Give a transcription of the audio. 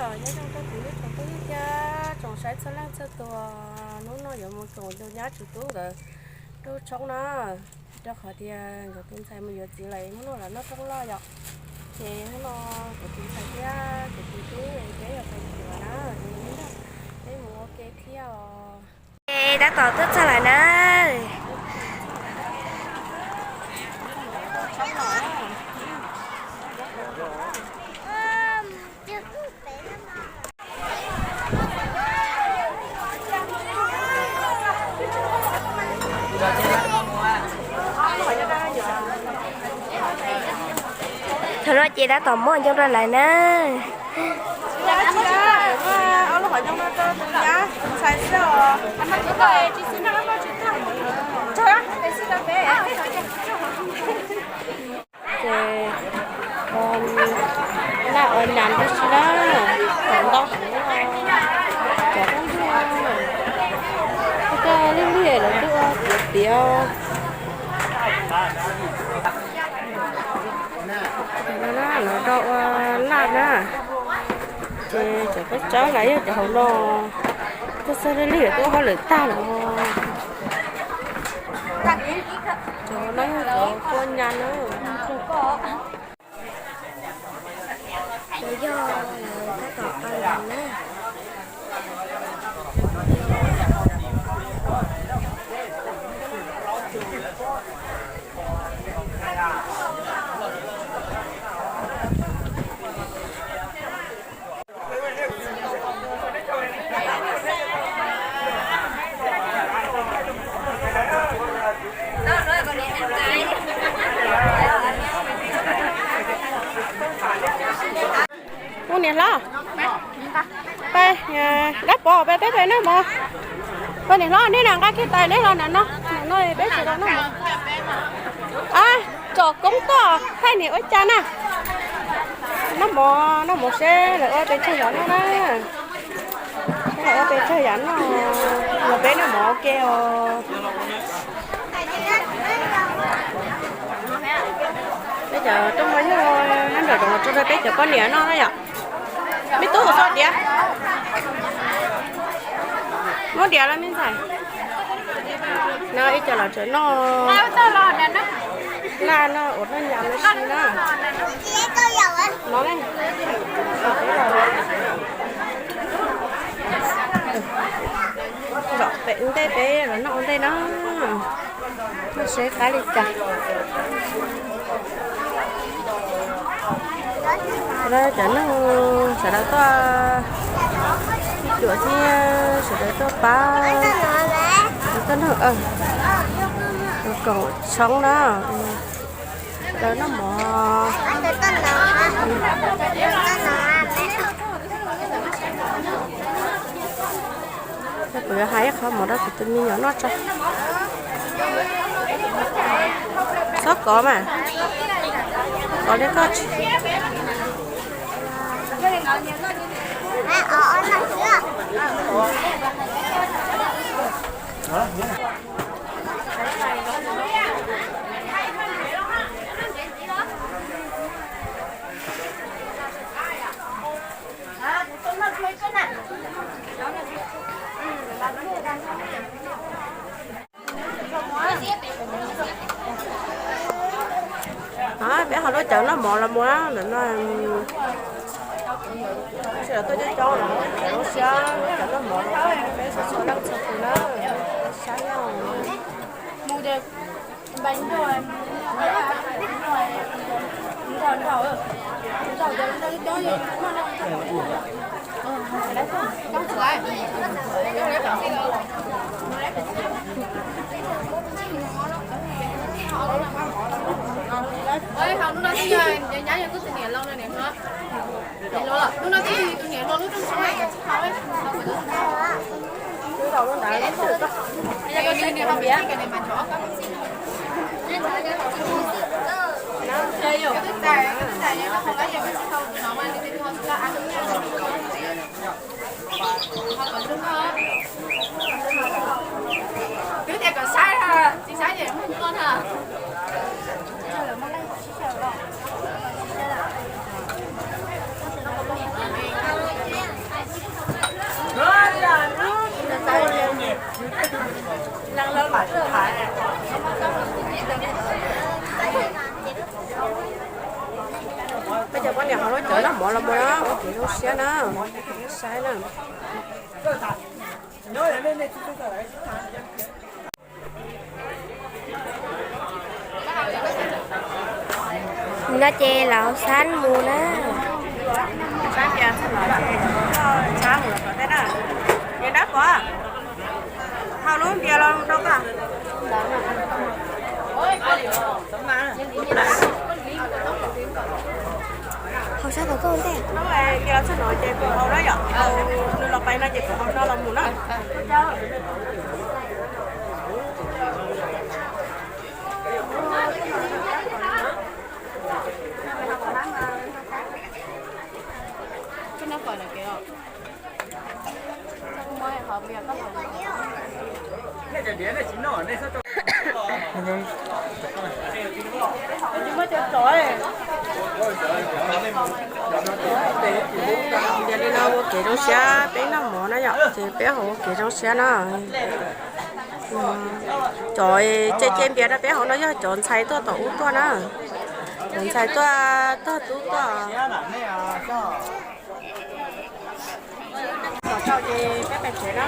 Nyob zoo rau kuv ib tsoom phooj ywg thiab tsoom saib txhua leej txhua tus, hnub no yuav mus koom tus nyab Tswv Tub nkawd rau tshoob na, rau qhov tias nkawd tus ntxhais mus yuav txiv lawm, hnub no lawv noj rooj loj yom. Ces hnub no kuv tus ntxhais thiab kuv tus tub peb yuav pais yuav na, es peb mus ua ke thiab os. Es tab tom tuaj txog lawm na. Thaum no ces tab tom muab ncoo rau lawv na. Ces laj ua nas tab sis na, cov ntau heev, cov ntau, coj lig lig lawv twb ua tiav tiav. Cov no na, lawv rau ua laj na. Ces cov peb tsawb lawv yog cov hauv no, tuaj xab lig lig lawv twb ua hauj lwm tag lawm. Cov no yog cov kua nyas na. Cov yog lawv tab tom tau nyas na. Ub niam hlob, peb, dab pov peb, peb peb noj mov. Koj niam hlob, neb na nqa kiag tais neb los nram no, nram no peb tsis tau noj mov. A, tsom koob tuaj thaij niam ua cas na. Noj mov, noj mov seb lawv ua pes tsawg yam noj na. Seb lawv ua pes tsawg yam noj, los peb noj mov ua ke os. Peb cov rooj mov nyuj nyob nram zoov los tso rau peb cov poj niam noj na yom. Me tub, ua txog diav. Muab diav los me ntxhais. No ib co los tseem noj laj no ua noj nyas no si na. No ne, zaum pem ntej peb los noj ua ntej no. Noj seb qab li cas. Lawv cov neeg sawv daws tuaj, ib cuam thiab sawv daws tuaj pab, tuaj nrog koom tshoob na. Lawv noj mov. Kuv yuav hais ib qho mov rau kuv tus me nyuam noj tso. Txhob kov mas, kov li koj tsis. Peb ho lub cawv noj mov los mus ntawm no. Sawv daws tuaj coob coob los lub siab cov noj mov los peb txhua leej txhua tus na. Saib os. Hnub no twb yog tus niam hluas lub rooj tshoob. Twb tias kom saib, tsis saib ces muag tuaj na. Peb cov poj niam ho lub cov noj mov los mus na, ua kev zoo siab na, saib na. No ces lawv sab mus na. Sab npias txog no ces sab mus lawm tom tej na. Niam dab puas hau lub npias los rau koj. Hau sab tom koj ntej. Npias los txog no ces puas hau na yom? Hau nws los pais no ces puas hau no los mus na. Yog li no ua kev zoo siab peb noj mov na yom, ces peb ho ua kev zoo siab na. Cov caij caij npias rau peb hauv no yog cov ntxhais tuaj tom ub tuaj na. Cov ntxhais tuaj tog tub tuaj. Tom tau ces peb pais tsev na.